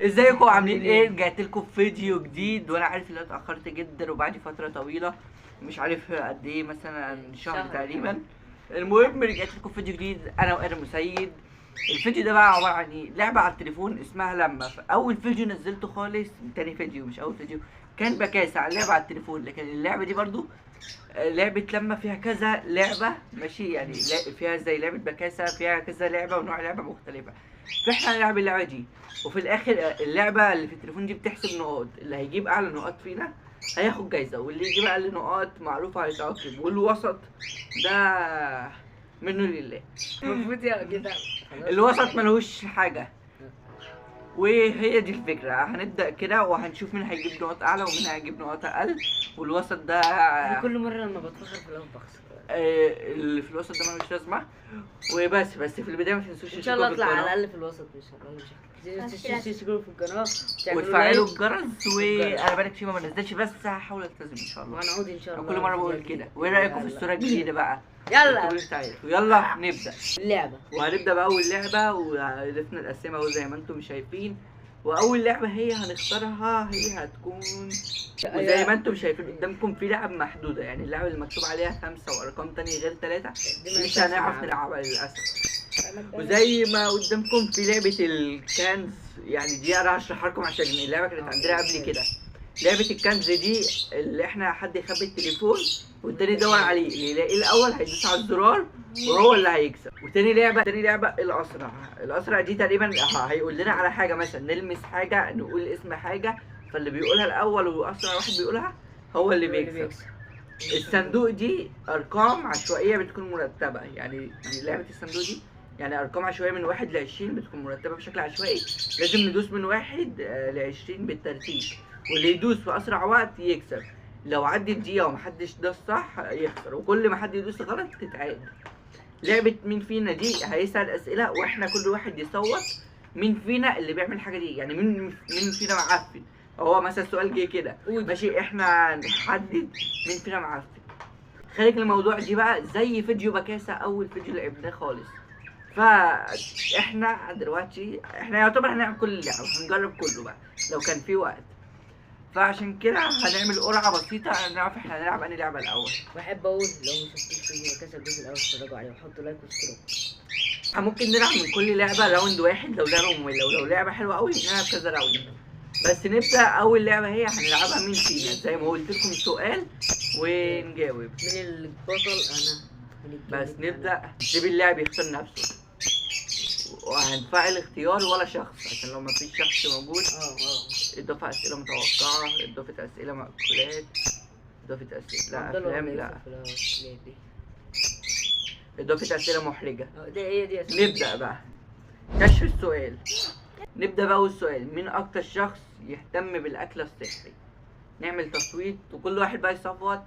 ازيكم عاملين ايه؟ رجعت لكم في فيديو جديد، وانا عارف ان انا اتاخرت جدا وبعد فترة طويلة، مش عارف قد ايه، مثلا شهر تقريبا. المهم رجعت لكم في فيديو جديد انا وادم وسيد. الفيديو ده بقى عبارة عن ايه؟ لعبه على التليفون اسمها لما. اول فيديو نزلته خالص، تاني فيديو مش اول فيديو، كان بكاسه على اللعبة على التليفون، لكن اللعبة دي برضو لعبه لما فيها كذا لعبه، ماشي؟ يعني فيها زي لعبه بكاسه، فيها كذا لعبه ونوع لعبه مختلفة. فاحنا هنلعب اللعبة دي، وفي الاخر اللعبة اللي في التليفون دي بتحسب نقاط، اللي هيجيب اعلى نقاط فينا هياخد جايزة، واللي يجيب اقل نقاط معروفة هيتعاقب، والوسط ده منه لله. المفروض يا كده الوسط ملهوش حاجة. وهي دي الفكرة. هنبدا كده وهنشوف مين هيجيب نقاط اعلى ومين هيجيب نقاط اقل، والوسط ده كل مرة لما بتفخر في الاول بخسر. اللي في الوسط ده ملوش لازمه. وبس بس في البداية ما تنسوش ان شاء الله اطلع على الاقل في الوسط، مش تشتركوا في القناة وتفعلوا الجرس. وانا بقالي كتير ما بنزلش، بس هحاول التزم ان شاء الله، وهنعود ان شاء الله. كل مرة بقول كده. وايه رايكم في الصورة الجديدة بقى؟ يلا يلا نبدا اللعبة. وهنبدا باول لعبه، وعرفنا الاسامي اهو زي ما انتم شايفين. واول لعبه هي هنختارها هي هتكون، وزي ما انتم شايفين قدامكم في لعب محدودة، يعني اللعبة اللي مكتوب عليها 5 وارقام تانية غير 3 مش هنعرف نلعبها للاسف. وزي ما قدامكم في لعبه الكنز، يعني دي انا هشرحها لكم عشان اللعبة كانت عندنا قبل كده. لعبه الكنز دي اللي احنا حد يخبي التليفون والتاني يدور عليه، اللي يلاقيه الاول هيدوس على الزرار وهو اللي هيكسب. وتاني لعبه، تاني لعبه الاسرع. الاسرع دي تقريبا هيقول لنا على حاجة، مثلا نلمس حاجة، نقول اسم حاجة، فاللي بيقولها الاول واسرع واحد بيقولها هو اللي بيكسب. الصندوق دي ارقام عشوائية بتكون مرتبه، يعني لعبه الصندوق دي يعني ارقام عشوائية من 1 ل 20 بتكون مرتبه بشكل عشوائي، لازم ندوس من 1 ل 20 بالترتيب، واللي يدوس في اسرع وقت يكسب. لو عدت دقيقة ومحدش داس صح يخسر، وكل ما حد يدوس غلط تتعاد. لعبه مين فينا دي هيسال اسئلة، واحنا كل واحد يصوت مين فينا اللي بيعمل الحاجة دي، يعني مين فينا معفن. هو مثلا سؤال جه كده ماشي، احنا نحدد مين فينا معفن. خارج الموضوع دي بقى زي فيديو بكاسه، اول فيديو لعبناه خالص. فاحنا دلوقتي احنا يعتبر هنلعب كل اللعب، هنجرب كله بقى لو كان في وقت. فعشان كده هنعمل قرعه بسيطة نعرف احنا هنلعب انهي لعبه الاول. واحب اقول لو ما شفتوش فيديو بكاسه الجزء الاول اتفرجوا عليه وحطوا like واشتركوا. ممكن نلعب من كل لعبه round واحد لو لعبه مملة، ولو لعبه حلوة قوي نلعب كذا round. بس نبدا اول لعبه هي هنلعبها مين فينا، زي ما قلت لكم سؤال ونجاوب. مين البطل؟ انا. بس نبدا نسيب اللاعب يختار نفسه، وهنفعل اختيار ولا شخص عشان لو مفيش شخص موجود. اضافة اسئلة متوقعة، اضافة اسئلة مأكولات، اضافة اسئلة لا افلام، لا اضافة اسئلة محرجة. نبدأ بقى كشف السؤال. نبدأ بقى أول سؤال، مين أكتر شخص يهتم بالأكل الصحي؟ نعمل تصويت وكل واحد بقى يصوت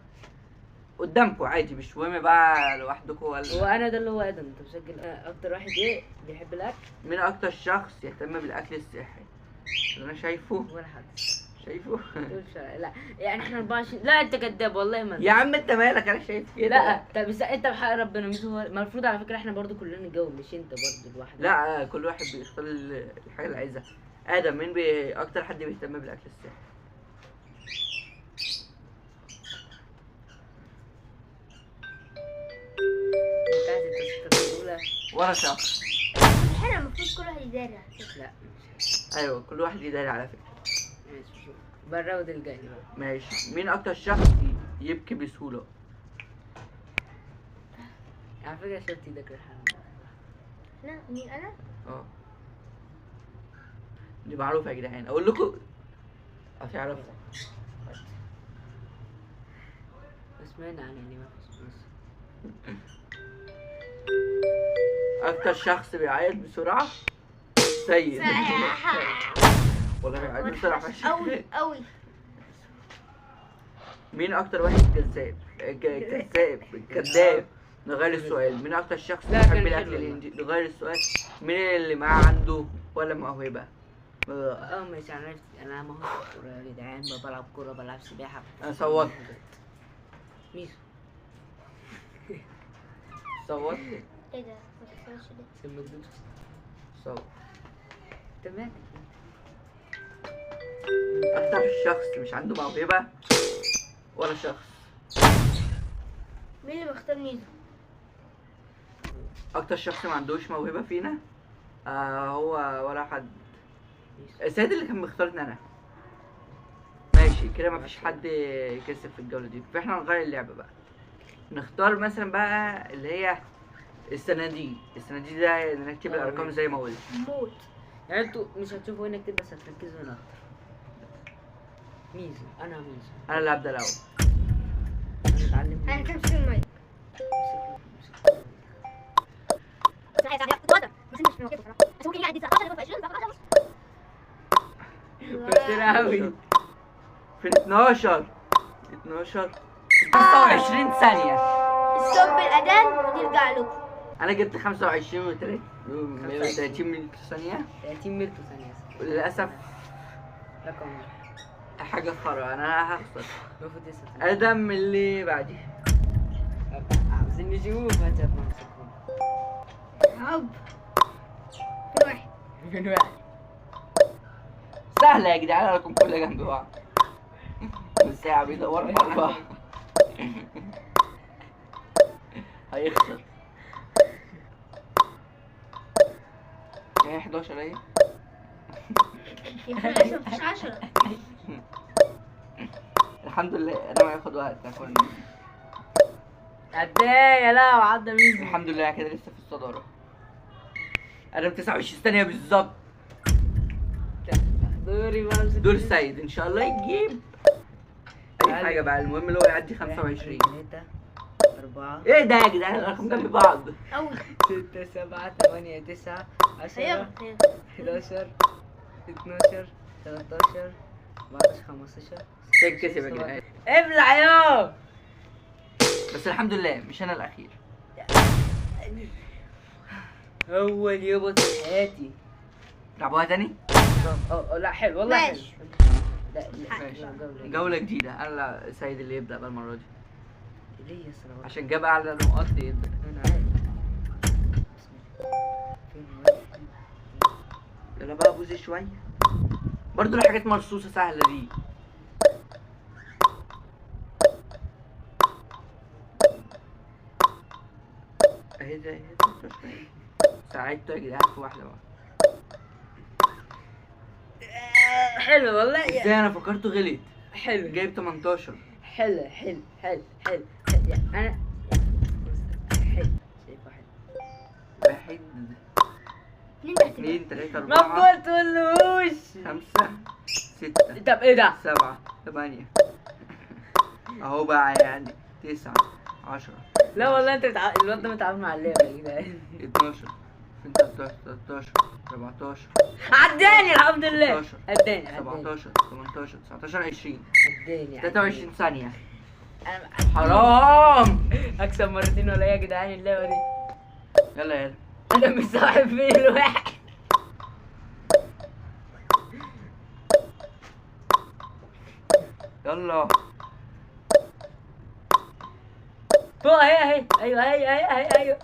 قدامكم عادي، مش مهم بقى لوحدكم ولا. هو انا ده اللي هو ادم، انت مسجل اكتر واحد ايه بيحب الاكل؟ مين اكتر شخص يهتم بالاكل الصحي؟ اللي انا شايفه ولا حد شايفه؟ لا يعني احنا 24. لا انت كداب والله. ما يا عم انت مالك، انا شايف كده. لا طب بس انت بحق ربنا مش هو المفروض على فكرة احنا برضو كلنا نجاوب، مش انت برضو لوحدك. لا كل واحد بيختار الحاجة اللي عايزها. ادم مين اكتر حد بيهتم بالاكل الصحي؟ ولا شخص. احنا المفروض كل واحد يداري على فكرة. لا ايوه كل واحد يداري على فكرة. ماشي شوف بقى ال round الجاي بقى. ماشي. مين اكتر شخص يبكي بسهولة؟ على فكرة شفت ايدك الحمد. لا مين انا؟ اه دي معروفة يا جدعان، اقول لكم هتعرفوا. سمعنا عنها يعني ما فيش. اكتر شخص بيعيط بسرعة سيد. والله بيعيط بسرعة فشخ قوي قوي. مين اكتر واحد كذاب؟ كذاب كذاب. نغير السؤال. مين اكتر شخص بيحب الاكل الهندي؟ نغير السؤال. مين اللي معاه عنده ولا موهبة؟ ماشي انا عرفت. انا موهوب كورة يا جدعان، بلعب كورة، بلعب سباحة. انا صوتت. ميسو صوت. ايه ده؟ ما تحصلش ده. صوت. تمام. اكتر شخص مش عنده موهبة ولا شخص. مين اللي مختار ميزو؟ اكتر شخص ما عندوش موهبة فينا هو ولا حد. السيد اللي كان مختارني انا. ماشي كده مفيش حد كسب في الجولة دي، فاحنا نغير اللعبة بقى. نختار مثلا بقى اللي هي الصناديق. الصناديق ده نرتب الارقام زي ما قلت. موت. يعني انتوا مش هتشوفوا هنا كتير بس هتركزوا هنا اكتر. ميزو، انا ميزو. انا اللي هبدا الاول. انا اتعلمت. انا همسك المايك. كتير قوي. في 12 12 25 ثانية. stop الأذان ونرجع لكم. أنا جبت 25 و 30 ملي ثانية. 30 ملي ثانية. وللأسف رقم حاجة خرا، أنا هخسر. المفروض لسه آدم اللي بعدي. عاوزين نشوف هات امسكهم. هوب. من واحد. من واحد. سهلة يا جدعان، الأرقام كلها جنب بعض. الساعة بيدور أربعة. هيخسر. هي 11 اهي. مفيش 10. الحمد لله انا ما ياخد وقت اكون. قد ايه يا لا وعدى ميزو. الحمد لله كده لسه في الصدارة. انا ب 29 ثانية بالظبط. دوري بقى. دور سيد ان شاء الله يجيب اي حاجة بقى، المهم اللي هو يعدي 25. 3 4. ايه ده يا جدعان الارقام جنب بعض. 6 7 8 9 10 11 12 13 14 15. سيد كسب يا جدعان. ابلع يا. بس الحمد لله مش انا الاخير. اول يوم في حياتي. لعبوها تاني؟ لا حلو والله حلو. لا ماشي جولة جديدة. انا سيد اللي يبدأ بقى المرة دي. ليه يا اسطى؟ عشان جاب اعلى نقاط يبدأ. انا عارف. بسم الله. فين واحد؟ يلا بقى بوزي شوية. برضو الحاجات مرصوصة سهلة دي. اهي ده اهي ده شوية. ساعدته يا جدعان في واحدة بقى. حلو والله. ازاي انا فكرته غلط. حلو. جايب 18. حلو حلو حلو حلو. انا حلو شايف واحد. واحد 2 3 4. ما قلتلوش. 5 6. طب ايه ده؟ 7 8. اهو بقى يعني 9 10. لا والله انت الواد ده متعامل مع اللعبة يا جدعان. 12 13 13 14. عداني الحمد لله. عداني 17 18 19 20. عداني 23 ثانية. حرام اكسب مرتين ولا ايه يا جدعان اللعبة دي؟ يلا يلا. انا مش صاحب فين الواحد. يلا فوق اهي اهي. ايوه اهي اهي اهي ايوه.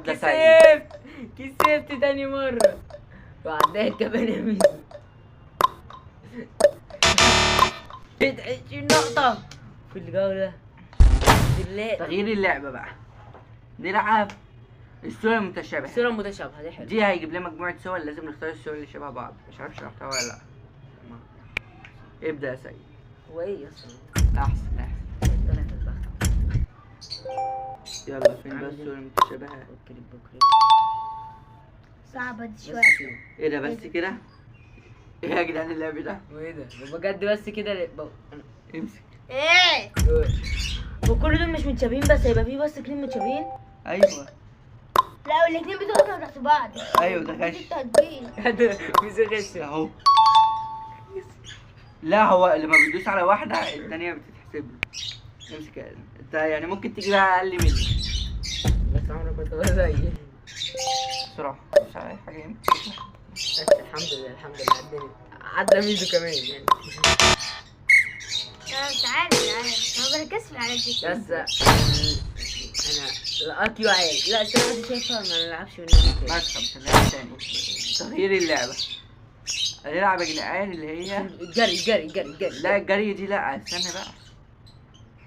كسبت كسبت تاني مرة. وعداها كمان يا ميزو. 20 نقطة في الجولة. تغيير اللعبة بقى. نلعب الصورة المتشابهة. الصورة المتشابهة دي حلوة. دي هيجيب لنا مجموعة صور، لازم نختار الصور اللي شبه بعض. مش عارف شرحتها ولا لا. ابدأ يا سيد. هو ايه يا اسطى؟ أحسن أحسن. يلا فين بقى الصورة المتشابهة؟ صعبة دي شوية. ايه ده بس كده؟ ايه يا جدعان اللعب ده؟ وايه ده؟ بجد بس كده. امسك. ايه؟ وكل دول مش متشابهين، بس هيبقى فيه بس اتنين متشابهين. ايوه. لا والاتنين بيدخلوا تحت بعض. ايوه ده غش. مش غش اهو. لا هو لما بيدوس على واحدة التانية بتتحسب له. امسك يا ادم. انت يعني ممكن تيجي بقى اقل مني. بس عمرك كنت بقى زيي. بسرعة مش على اي حاجة يمكن. بس الحمد لله الحمد لله عداني. عدى ميزو كمان يعني. انا مش عارف انا ما بركزش في الحاجات دي. بس انا ال IQ عالي. لا الصراحة دي شايفها ما نلعبش من تاني. بس مش هنلعب تاني. تغيير اللعبة. هنلعب يا جدعان اللي هي الجري الجري الجري الجري. لا الجري دي لا، استنى بقى.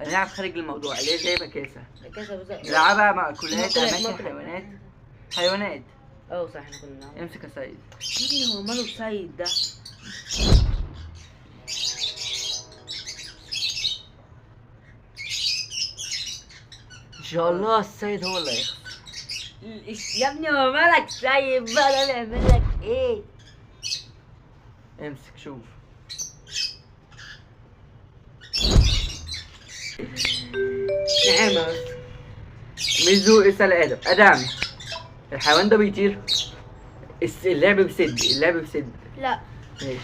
هنلعب خارج الموضوع اللي هي زي بكاسه. بكاسه بالظبط. نلعبها مأكولات، اماكن، حيوانات. حيوانات. اه صح احنا كنا بنلعب. امسك يا سيد. ايه هو ماله سيد ده؟ ان شاء الله السيد هو اللي هيخسر. يا ابني هو مالك سيد بقى؟ ده بيعمل لك ايه؟ امسك شوف. نعمة بس. ميزو اسأل ادم. ادم الحيوان ده بيطير؟ اللعب بسد، اللعب بسد. لا ماشي.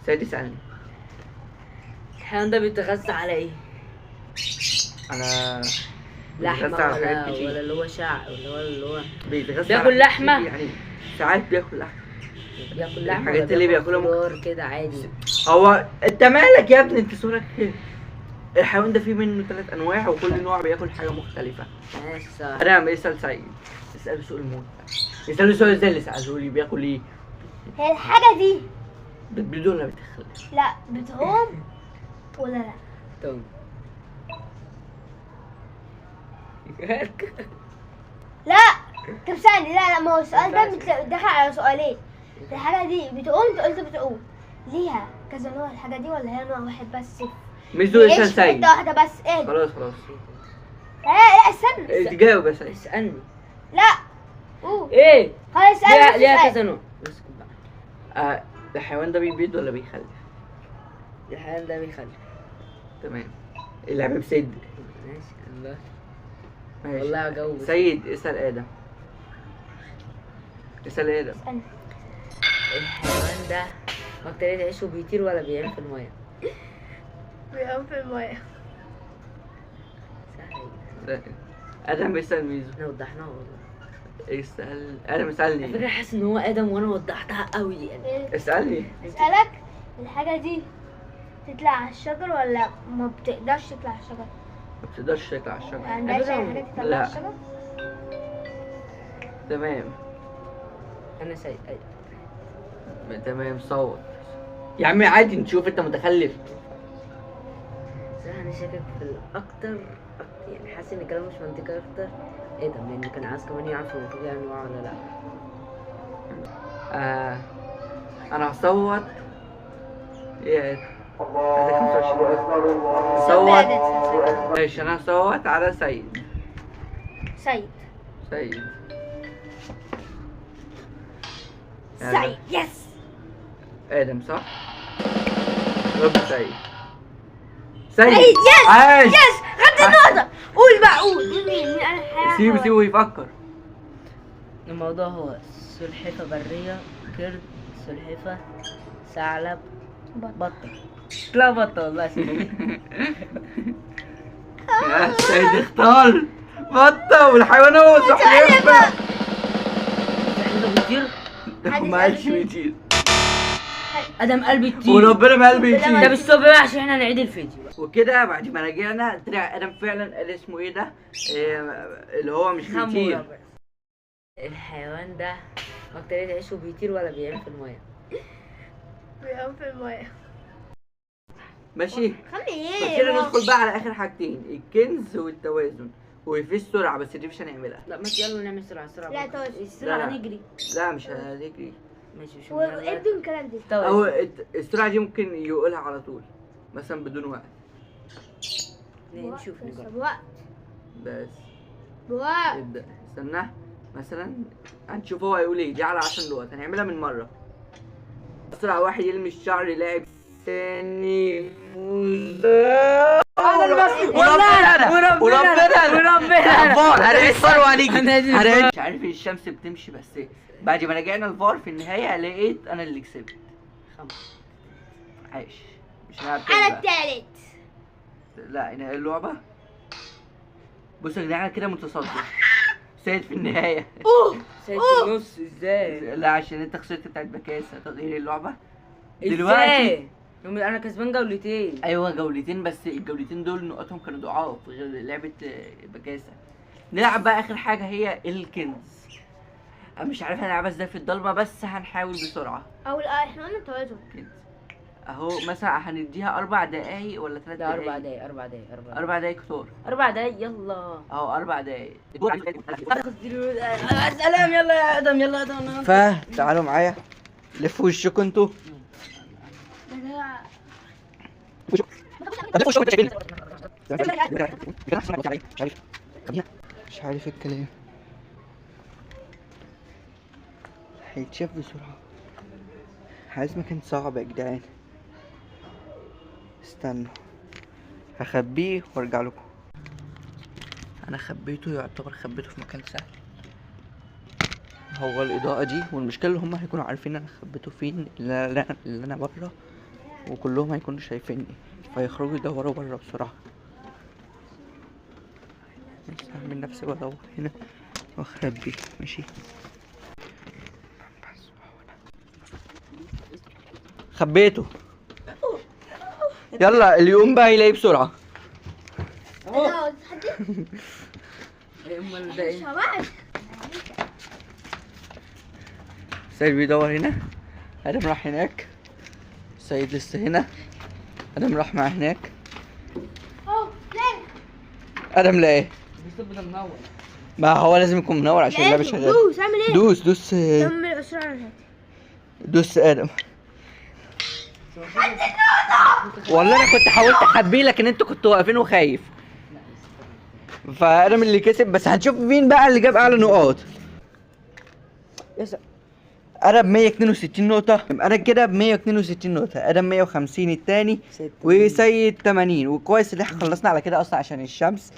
سيد اسألني. الحيوان ده بيتغذى على ايه؟ على لحمة ولا اللي هو شع ولا اللي هو بيتغذى بياكل لحمة؟ يعني ساعات بياكل لحمة. بياكل لحمة الحاجات اللي بياكلها ممكن كده عادي. هو انت مالك يا ابني؟ انت صورك كده. الحيوان ده فيه منه 3 انواع وكل نوع بياكل حاجة مختلفة. ماشي صح. انا اسأل سعيد. اسأله سؤال موت. اسأله سؤال زي اللي سأله لي بياكل ايه؟ هي الحاجة دي بتبيض ولا بتخلف؟ لا بتعوم ولا لا؟ تعوم. لا طب ثانية. لا لا ما هو السؤال ده دخل على سؤالين. الحاجة دي بتقوم، انت قلت بتقوم، ليها كذا نوع الحاجة دي ولا هي نوع واحد بس؟ مش دول. اسأل سيد. حتة واحدة بس. ايه؟ خلاص خلاص. لا لا استنى. تجاوب يا سيد. اسألني. لا قول. ايه؟ خلاص اسألني. ليها كذا نوع. اسكت بقى. الحيوان ده بيبيض ولا بيخلف؟ الحيوان ده بيخلف. تمام. اللعب بسد. ماشي الله. ماشي والله هجاوب. سيد اسأل آدم. اسأل آدم. اسألني. الحيوان ده أكتر يعيشه بيطير ولا بيعوم في المية؟ بيعوم في المية. سهلة. آدم اسأل ميزو. احنا وضحناها والله. اسأل آدم. اسألني. على فكرة حاسس إن هو آدم وأنا وضحتها قوي يعني. اسألني. اسألك الحاجة دي تطلع على الشجر ولا ما بتقدرش تطلع على الشجر؟ ما بتقدرش تطلع على الشجر. ما عندهاش أي حاجة تطلع على الشجر؟ تمام. أنا سيد. أيوه تمام. صوت يا عمي عادي نشوف انت متخلف. صراحة انا شاكك في الاكتر يعني حاسس ان كلامه مش منطقي اكتر. ايه ده؟ لان كان عايز كمان يعرف هو في انواع ولا لا. انا هصوت. ايه ده؟ 25. صوت. ماشي انا هصوت على سيد. سيد. سيد. سيد. yes. ادم صح؟ رب سيد. سيد. yes. عاش. yes خدت النقطة. قول بقى قول. مين مين انا الحيوان؟ سيبه سيبه يفكر. الموضوع هو سلحفاة برية، قرد، سلحفاة، ثعلب، بطة. لا بطة والله. يا سيد اختار بطة والحيوان هو سلحفاة. السلحفاة بتطير؟ ما قالش بيطير. ادم قلبي يطير وربنا ما قلبي يطير. طب الصبح بقى عشان احنا هنعيد الفيديو بقى. وكده بعد ما رجعنا طلع ادم فعلا قال اسمه ايه ده؟ إيه اللي هو مش بيطير. الحيوان ده اكتر يعيشه بيطير ولا بيعوم في المية؟ بيعوم في المية. ماشي. خلي ايه كده ندخل بقى على اخر حاجتين، الكنز والتوازن. وفي السرعة بس دي مش هنعملها. لا ماشي يلا نعمل سرعة سرعة. لا توازن. السرعة نجري. لا مش هنجري. ماشي مش وادوا الكلام ده. او السرعة دي ممكن يقولها على طول مثلا بدون وقت. نشوف نجرب. بوقت بس بوقت. ابدا استنى مثلا هنشوف هو هيقول ايه. دي على 10 نقط هنعملها من مرة. اسرع واحد يلمس شعر لاعب ثاني. والله وربنا الفار هنعيد الفار وهنيجي. مش عارف الشمس بتمشي بس بعد ما رجعنا الفار في النهاية لقيت انا اللي كسبت. 5. عايش. مش هنلعب تاني. انا التالت. لا اللعبة بصوا يا جدعان كده متصدر. سيد في النهاية. سيد في النص ازاي؟ لا عشان انت خسرت بتاعت بكاسة. تغيير اللعبة دلوقتي. انا كسبان جولتين. ايوه جولتين بس الجولتين دول نقطهم كانوا ضعاف غير لعبه بكاسه. نلعب بقى اخر حاجة هي الكنز. مش عارف هنلعبها ازاي في الضلمة، بس هنحاول بسرعة. او احنا قلنا التوازن كده اهو. مثلا هنديها 4 دقايق ولا 3 دقايق؟ 4 دقايق. 4 دقايق. 4 دقايق كتار. 4 دقايق يلا. اهو 4 دقايق. سلام. يلا يا ادم، يلا يا ادم. فتعالوا معايا، لفوا وشكم انتوا. مش عارف الكلام هيتشاف بسرعة. عايز مكان صعب يا جدعان. استنوا هخبيه وارجع لكم. انا خبيته، يعتبر خبيته في مكان سهل. هو الاضاءة دي، والمشكلة اللي هم هيكونوا عارفين انا خبيته فين، اللي انا بره، وكلهم هيكونوا شايفيني، فيخرجوا يدوروا بره بسرعة. بس هعمل نفسي بدور هنا واخبيه. ماشي، خبيته. يلا اليوم بقى يلاقيه بسرعة. سيد بيدور هنا، ادم راح هناك، سيد لسه هنا، ادم راح مع هناك. ادم لقاه. ما هو لازم يكون منور عشان اللعبة شغالة. دوس، اعمل ايه؟ دوس دوس. كمل بسرعة. دوس ادم. والله انا كنت حاولت اخبيه لكن انتوا كنتوا واقفين وخايف. فادم اللي كسب، بس هنشوف مين بقى اللي جاب اعلى نقاط. انا ب 162 نقطة، انا كده ب 162 نقطة، ادم 150 التاني، وسيد 80. وكويس ان احنا خلصنا على كده اصلا عشان الشمس.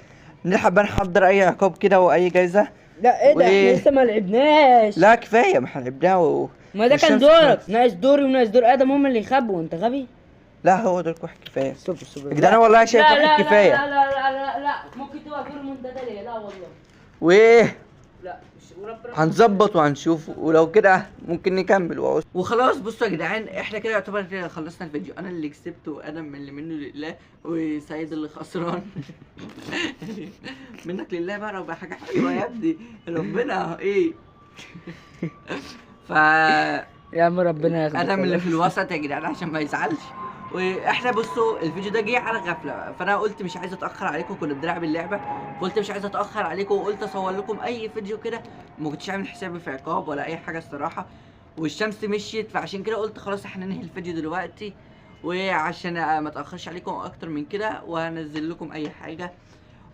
نلحق بقى نحضر اي عقاب كده واي جايزة. لا ايه ده، احنا لسه ما لعبناش. لا كفاية، ما احنا لعبناه ما ده كان دورك، ناقص دوري وناقص دور ادم، هم اللي يخبوا. انت غبي. لا هو دورك واحد كفاية. سوبر سوبر يا جدعان، والله شايف واحد كفاية. لا لا لا لا لا، ممكن تبقى دور منتدى ليه؟ لا والله. وايه؟ لا مش هنظبط وهنشوف، ولو كده ممكن نكمل وخلاص. بصوا يا جدعان، احنا كده يعتبر كده خلصنا الفيديو. انا اللي كسبت، وادم اللي منه لله، وسيد اللي خسران. منك لله بقى، ربنا حاجة حلوة يا ابني، ربنا ايه. ف يا عم ربنا ياخدك. ادم اللي في الوسط يا جدعان عشان ما يزعلش. واحنا بصوا الفيديو ده جه على غفلة، فانا قلت مش عايز اتاخر عليكم، كنا بنلعب اللعبة فقلت مش عايز اتاخر عليكم، وقلت اصور لكم اي فيديو كده، ما كنتش عامل حسابي في عقاب ولا اي حاجة الصراحة، والشمس مشيت، فعشان كده قلت خلاص احنا ننهي الفيديو دلوقتي، وعشان ما اتاخرش عليكم اكتر من كده، وهنزل لكم اي حاجة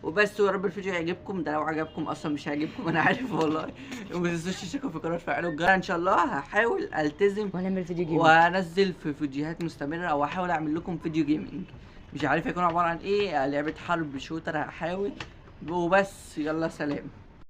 وبس. ويا رب الفيديو يعجبكم، ده لو عجبكم اصلا مش هيعجبكم انا عارف والله. وما تنسوش تشتركوا في القناة وتفعلوا الجرس. ان شاء الله هحاول التزم وهنعمل فيديو gaming، وانزل في فيديوهات مستمرة، او احاول اعمل لكم فيديو gaming، مش عارف هيكون عبارة عن ايه، لعبه حرب shooter هحاول وبس. يلا سلام.